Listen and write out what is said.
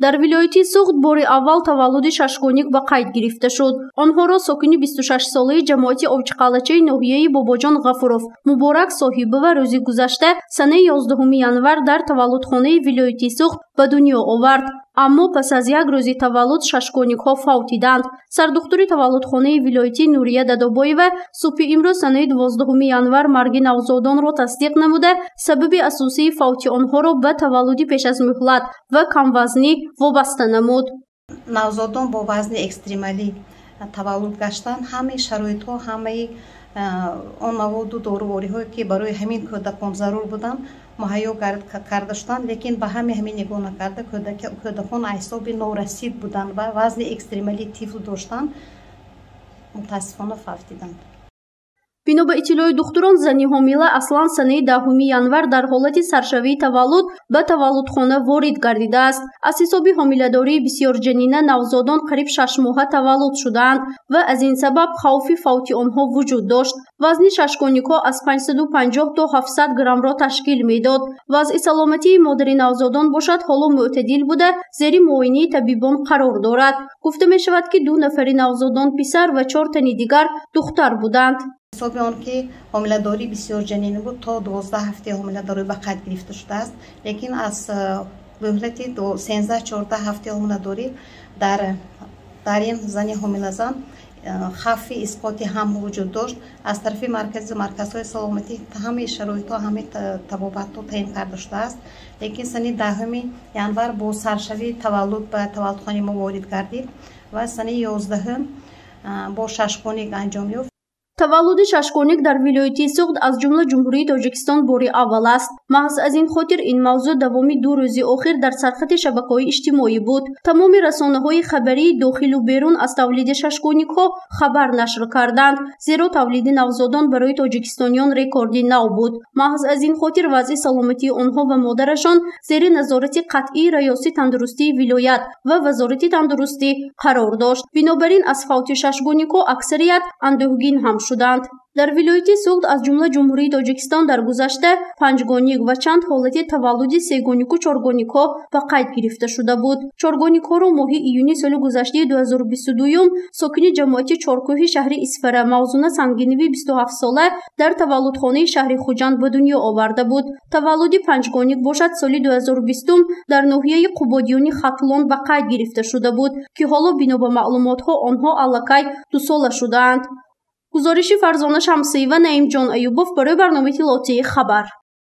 Дар вилояти Суғд бори аввал таваллуди шашгоник ба қайд гирифта шуд. Онҳоро сокини 26-солаи ҷамоати Овчиқалачаи ноҳияи Бобоҷон Ғафуров Муборак Соҳибова рӯзи гузашта санаи 11 январ дар таваллудхонаи вилояти Суғд ба дунё овард. Аммо пас аз як рӯзи таваллуд шашгоникҳо фавтиданд. Сардухтури таваллудхонаи вилоятӣ Нурия Дадобоева субҳи имрӯз санаи 12 январ марги навзодонро тасдиқ намуда, сабаби асосии фавти онҳоро ба таваллуди пеш аз муҳлат ва камвазнӣ вобаста намуд. Навзодон бо вазни экстремалӣ таваллуд гаштанд. Ҳамаи шароитҳо, ҳамаи он маводу дорувориҳое, ки барои ҳамин кӯдакон зарур буданд, муҳайё карда шуданд, лекин ба ҳамаи ҳамин нигоҳ накарда, кӯдакон аз ҳисоби норасид буданд ва вазни экстремалии тифл доштанд, мутаассифона фавтиданд. Бино ба иттилои духтурон, зани ҳомила аслан санаи 10 январ дар ҳолати саршавии таваллуд ба таваллудхона ворид гардидааст. Аз ҳисоби ҳомиладории бисёрҷанина навзодон қариб 6 моҳа таваллуд шудаанд ва аз ин сабаб хавфи фавти онҳо вуҷуд дошт. Вазни шашгоникҳо аз 550 то 700 граммро ташкил медод. Вазъи саломатии модари навзодон бошад ҳоло мӯътадил буда, зери муоинаи табибон қарор дорад. Гуфта мешавад, ки 2 нафари навзодон писар ва 4 тани дигар духтар буданд. Ҳисоби он ки ҳомиладорӣ бисёрҷанинӣ буд, то 12 ҳафтаи ҳомиладорӣ ба қайд гирифта шудааст, лекин аз муҳлати 13-14 ҳафтаи ҳомиладорӣ дар ин зани ҳомилазан хавфи исқоти ҳам вуҷуд дошт. Аз тарафи марказҳои саломатӣ ҳамаи шароитҳо, ҳамаи табобатҳо таъин карда шудааст, лекин санаи 10 январ бо саршавии таваллуд ба таваллудхонаи мо ворид гардид ва санаи 11 бо шашгоник анҷом ёфт. Таваллуди шашгоник дар вилояти Суғд аз ҷумла Ҷумҳурии Тоҷикистон бори аввал аст. Маҳз аз ин хотир ин мавзӯъ давоми 2 рӯзи охир дар сархати шабакаҳои иҷтимоӣ буд. Тамоми расонаҳои хабарии дохилу берун аз тавлиди шашгоникҳо хабар нашр карданд, зеро тавлиди навзодон барои тоҷикистониён рекорди нав буд. Маҳз аз ин хотир вазъи саломатии онҳо ва модарашон зери назорати қатъии Раёсати тандурустии вилоят ва Вазорати тандурустӣ қарор дошт. Бинобар ин аз фавти шашгоникҳо аксарият андӯҳгин ҳам шуданд. Дар вилояти Суғд аз ҷумла Ҷумҳурии Тоҷикистон дар гузашта панҷгоник ва чанд ҳолати таваллуди сегонику чоргоникҳо ба қайд гирифта шуда буд. Чоргоникҳоро моҳи июни соли гузаштаи 2022 сокини ҷамоати Чоркӯҳи шаҳри Исфара Мавзуна Сангинови 27-сола дар таваллудхонаи шаҳри Хуҷанд ба дунё оварда буд. Таваллуди панҷгоник бошад соли 2020 дар ноҳияи Қубодиёни Хатлон ба қайд гирифта шуда буд, ки ҳоло бино ба маълумотҳо онҳо аллакай 2 сола шудаанд. Гузориши Фарзона Шамсиева, Наимҷон Аюбов барои барномаи иттилоотии «Хабар».